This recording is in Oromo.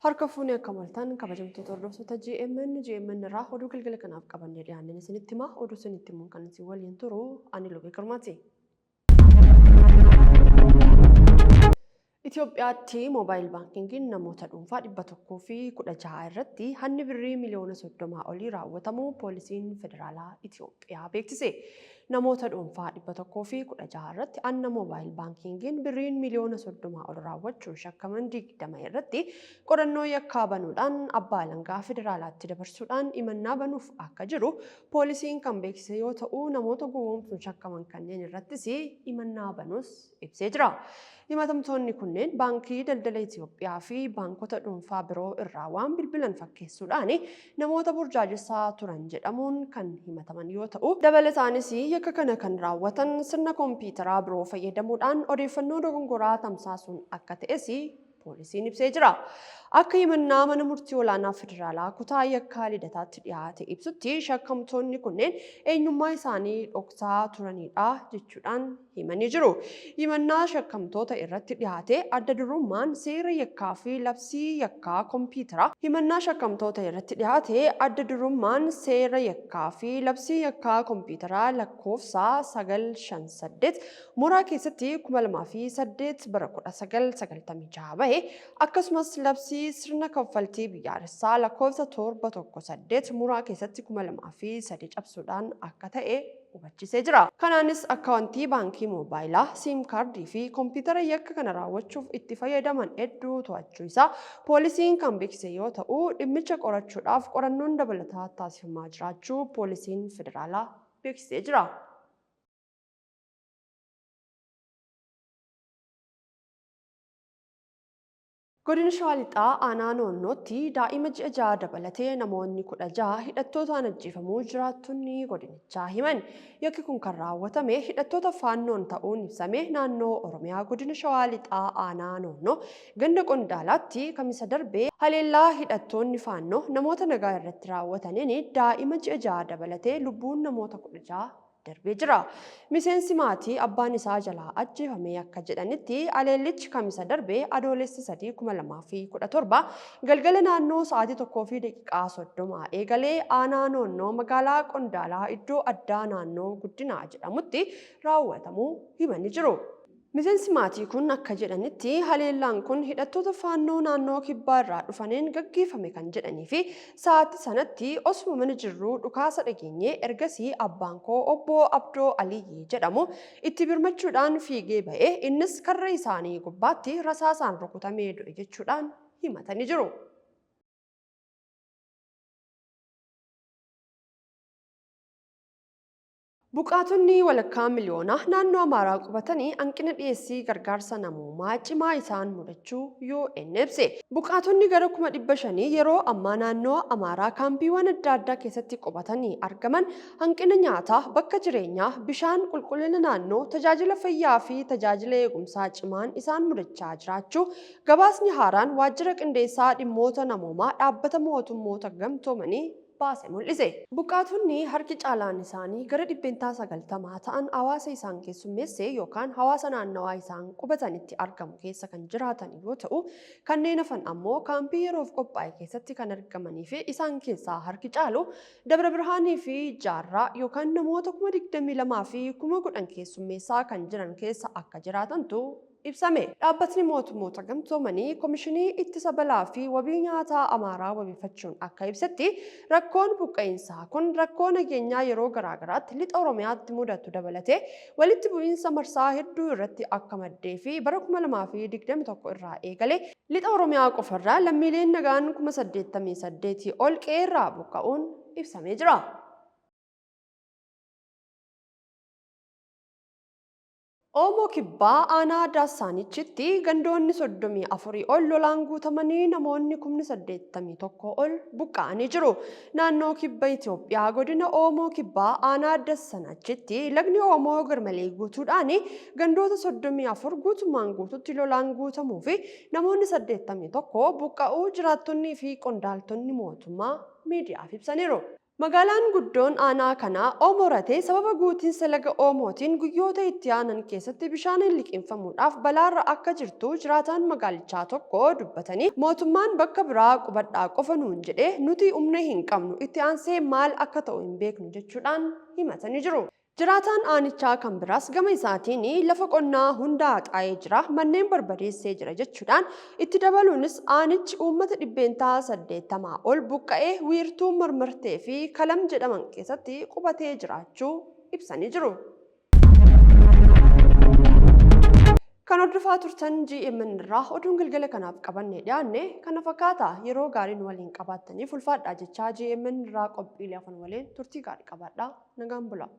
Harka fuunee akkam ooltan kabajamtoota hordoftoota GMN GMN irraa oduu galgala kanaaf qabannee dhiyaanneen isinitti hima. Oduu isinitti himuun kan isin waliin turu ani Lubee Girmaati. Itoophiyaatti moobaayil baankiingiin namoota dhuunfaa 116 irratti hanni birrii miliyoona 30 olii raawwatamuu Poolisiin Federaalaa Itoophiyaa beeksise. Namoota dhuunfaa 116 irratti hanna moobaayil baankiingiin birriin miliyoona 30 ol raawwachuun shakkaman 20 irratti qorannoo yakkaa banuudhaan abbaa alangaa federaalaatti dabarsuudhaan himannaa banuuf akka jiru poolisiin kan beeksise yoo ta'u, namoota gowwoomsuun shakkaman kanneen irrattis himannaa banuus ibsee jira. Himatamtoonni kunneen Baankii Daldala Itiyoophiyaa fi baankota dhuunfaa biroo irraa waan bilbilan fakkeessuudhaan namoota burjaajessaa turan jedhamuun kan himataman yoo ta'u, dabalataanis yakka kana kan raawwatan sirna kompiitaraa biroo fayyadamuudhaan odeeffannoo dogongoraa tamsaasuun akka ta'es poolisiin ibsee jira. Akka himannaa mana murtii olaanaa federaalaa kutaa yakkaa Lidataatti dhiyaate ibsutti shakkamtoonni kunneen eenyummaa isaanii dhoksaa turaniidha jechuudhaan himanii jiru. Himannaa shakkamtoota irratti dhiyaate adda durummaan seera yakkaa fi labsii yakkaa kompiitaraa Himannaa shakkamtoota irratti dhiyaate adda durummaan seera yakkaa fi labsii yakkaa kompiitaraa lakkoofsa 958 Mooraa keessatti 2008 bara 1996 bahe akkasumas labsii sirna kaffaltii biyyaalessaa lakkoofsa 718 muraa keessatti 2003 cabsuudhaan akka ta'e hubachisee jira. Kanaanis akkawantii baankii moobaayilaa, siim kaardii fi kompiitara yakka kana raawwachuuf itti fayyadaman hedduu to'achuu isaa poolisiin kan beeksise yoo ta'u, dhimmicha qorachuudhaaf qorannoon dabalataa taasifamaa jiraachuu poolisiin federaalaa beeksisee jira. Godina Shawaa Lixaa aanaa Noonnootti daa'ima ji'a 6 dabalatee namoonni 16 hidhattootaan ajjeefamuu jiraattonni godinichaa himan. Yakki kun kan raawwatame hidhattoota Faannoon ta'uun ibsame. Naannoo Oromiyaa godina Shawaa Lixaa aanaa Noonnoo ganda Qondaalaatti Kamisa darbe haleellaa hidhattoonni Faannoo namoota nagaa irratti raawwataniin daa'ima ji'a 6 dabalatee lubbuun namoota 16 darbee jira. Miseensi maatii abbaan isaa jalaa ajjeefamee akka jedhanitti haleellichi Kamisa darbe Adoolessa 3, 2017 galgala naannoo sa'aatii 1:30 eegalee aanaa Noonnoo magaalaa Qondaalaa iddoo addaa naannoo Guddinaa jedhamutti raawwatamuu himanii jiru. Miseensi maatii kun akka jedhanitti haleellaan kun hidhattoota Faannoo naannoo Kibbaa irraa dhufaniin gaggeeffame kan jedhanii fi sa'aatii sanatti osuma mana jirruu dhukaasa dhageenye ergasii abbaan koo Obbo Abdoo Aliyyii jedhamu itti birmachuudhaan fiigee ba'e innis karra isaanii gubbaatti rasaasaan rukutamee du'e jechuudhaan himatanii jiru. Buqqaatonni walakkaa miliyoonaa naannoo Amaaraa qubatanii hanqina dhiyeessii gargaarsa namoomaa cimaa isaan mudachuu UN ibse. Buqqaatonni gara 500,000 yeroo ammaa naannoo Amaaraa kaampiiwwan adda addaa keessatti qubatanii argaman hanqina nyaataa, bakka jireenyaa, bishaan, qulqullina naannoo, tajaajila fayyaa fi tajaajila eegumsaa cimaan isaan mudachaa jiraachuu gabaasni haaraan Waajjira Qindeessaa Dhimmoota Namoomaa Dhaabbata Mootummoota Gamtoomanii baase mul'ise. Buqqaatonni harki caalaan isaanii gara 90% ta'an hawaasa isaan keessummeesse yookaan hawaasa naannawaa isaan qubatanitti argamu keessa kan jiraatan yoo ta'u, kanneen hafan ammoo kaampii yeroof qophaa'e keessatti kan argamaniifi isaan keessaa harki caalu Dabra Birhaanii fi Jaarraa yookaan namoota 22,000 fi 10,000 keessummeessaa kan jiran keessa akka jiraatantu ibsame. Dhaabbatni Mootummoota Gamtoomanii Komishinii Ittisa Balaa fi Wabii Nyaataa Amaaraa wabeeffachuun akka ibsetti, rakkoon buqqa'insaa kun rakkoo nageenyaa yeroo garaa garaatti Lixa Oromiyaatti mudatu dabalatee walitti bu'iinsa marsaa hedduu irratti akka maddee fi bara 2021 irraa eegalee Lixa Oromiyaa qofarraa lammiileen nagaan 88,000 ol qe'eerraa buqqa'uun ibsamee jira. Oomoo Kibbaa aanaa Daassaanichitti gandoonni 34 ol lolaan guutamanii namoonni kumni 81 ol buqqa'anii jiru. Naannoo Kibba Itoophiyaa godina Oomoo Kibbaa aanaa Dassanachitti lagni Oomoo garmalee guutuudhaan gandoota 34 guutummaan guututti lolaan guutamuu fi namoonni 81 buqqa'uu jiraattonnii fi qondaaltonni mootummaa miidiyaaf ibsaniiru. Magaalaan guddoon aanaa kanaa Oomoratee sababa guutiinsa laga Oomootiin guyyoota itti aanan keessatti bishaaniin liqimfamuudhaaf balaarra akka jirtu jiraataan magaalichaa tokko dubbatanii, mootummaan bakka biraa qubadhaa qofa nuun jedhee nuti humna hin qabnu, itti aansee maal akka ta'u hin beeknu jechuudhaan himatanii jiru. Jiraataan aanichaa kan biraas gama isaatiin lafa qonnaa hunda haxaa'ee jira, manneen barbadeessee jira jechuudhaan itti dabaluunis aanichi uummata 80% ol buqqa'ee wiirtuu Marmartee fi Kalam jedhaman keessatti qubatee jiraachuu ibsanii jiru. Kan hordofaa turtan GMN irraa oduun galgala kanaaf qabannee dhiyaanne kana fakkaata. Yeroo gaarii nu waliin qabaattaniif ulfaadhaa jechaa GMN irraa qophiilee hafan waliin turtii gaarii qabaadhaa. Nagaan bulaa.